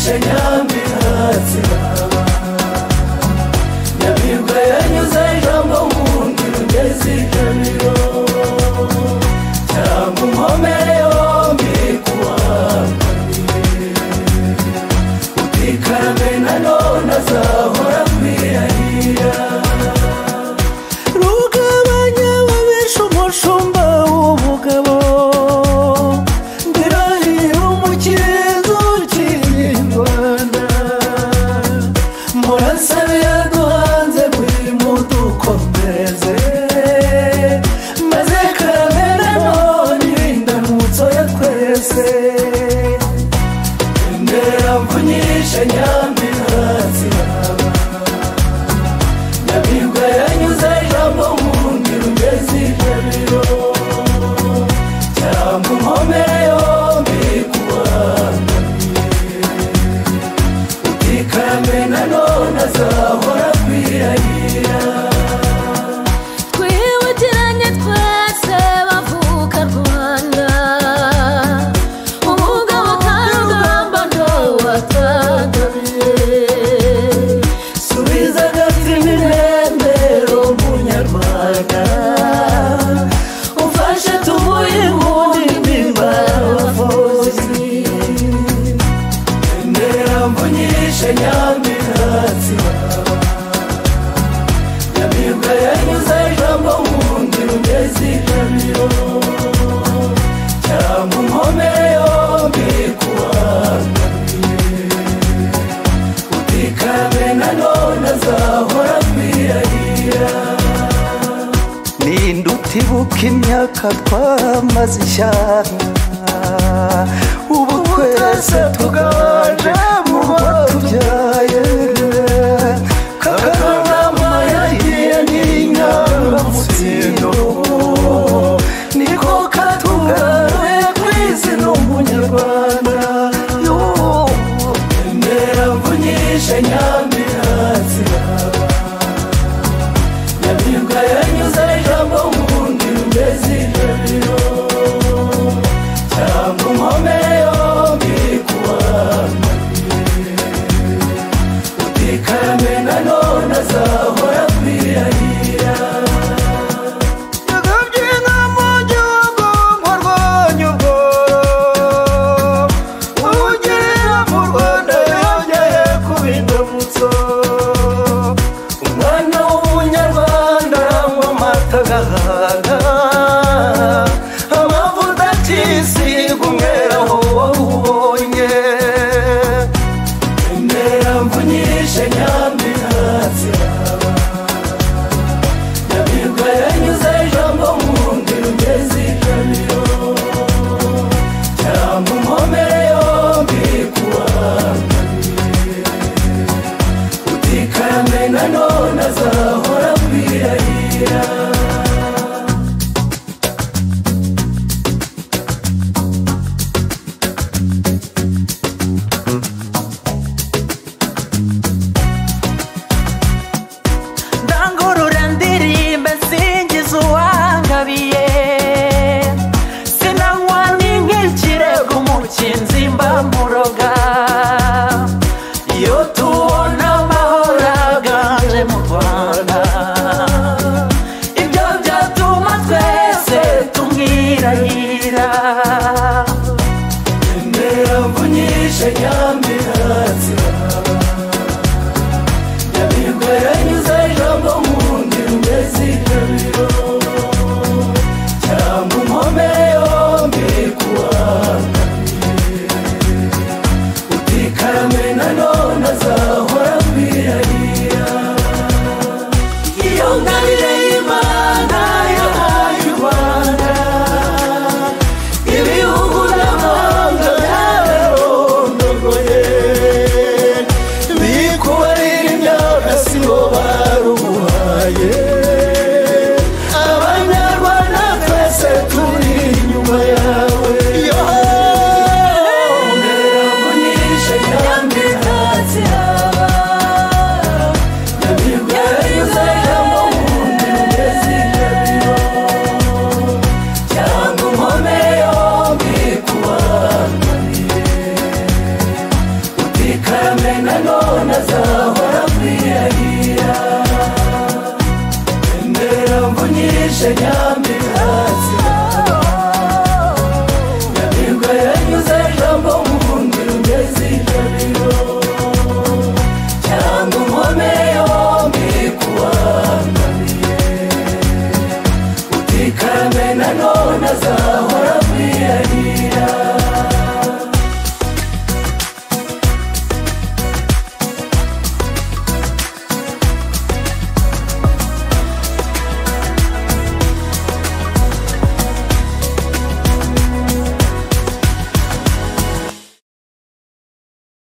mvunyishe Nyambi ntatsiraba Nyamibwa yanyuze ijambo nkundi rugeze ijabiro Cyangwa unkomere yombi kuwa kabiri Utikarame na none azahora kwirahira Rugabanya babesha umushumba w'ubugabo Ndirahira umukizo ukiri Rwanda Murasabe yaduhanze buri mudukomereze Maze karame na none indamutso ya twese Embera mvunyishe Nyambi ntatsiraba Nyamibwa yanyuze ijambo nkundi rugeze ijabiro Cyangwa unkomere yombi kuwa kabiri Utikarame na none azahora kwirahira Twibukiranye twese bavuka Rwanda Umugabo karugamba ndo watagabiye Subiza agatima irembero munyarwanda Umfashe tumuhe inkundi imbimbarabafozi Embera mvunyishe Nyambi ntatsiraba Nyamibwa yanyuze ijambo nkundi rugeze ijabiro Cyangwa unkomere yombi kuwa kabiri Utikarame na none azahora kwirahira Ninde utibuka imyaka twamaze ishyanga Ubu twese tuganje mu rwatubyaye Kakanama yagiye n'inyangamutsindo Niko katugaruye ku izina umunyarwanda Yo. Embera mvunyishe Nyambi ntatsiraba Nyamibwa yanyuze ijambo nkundi rugeze ijabiro Cyangwa unkomere yombi kuwa kabiri Nabona za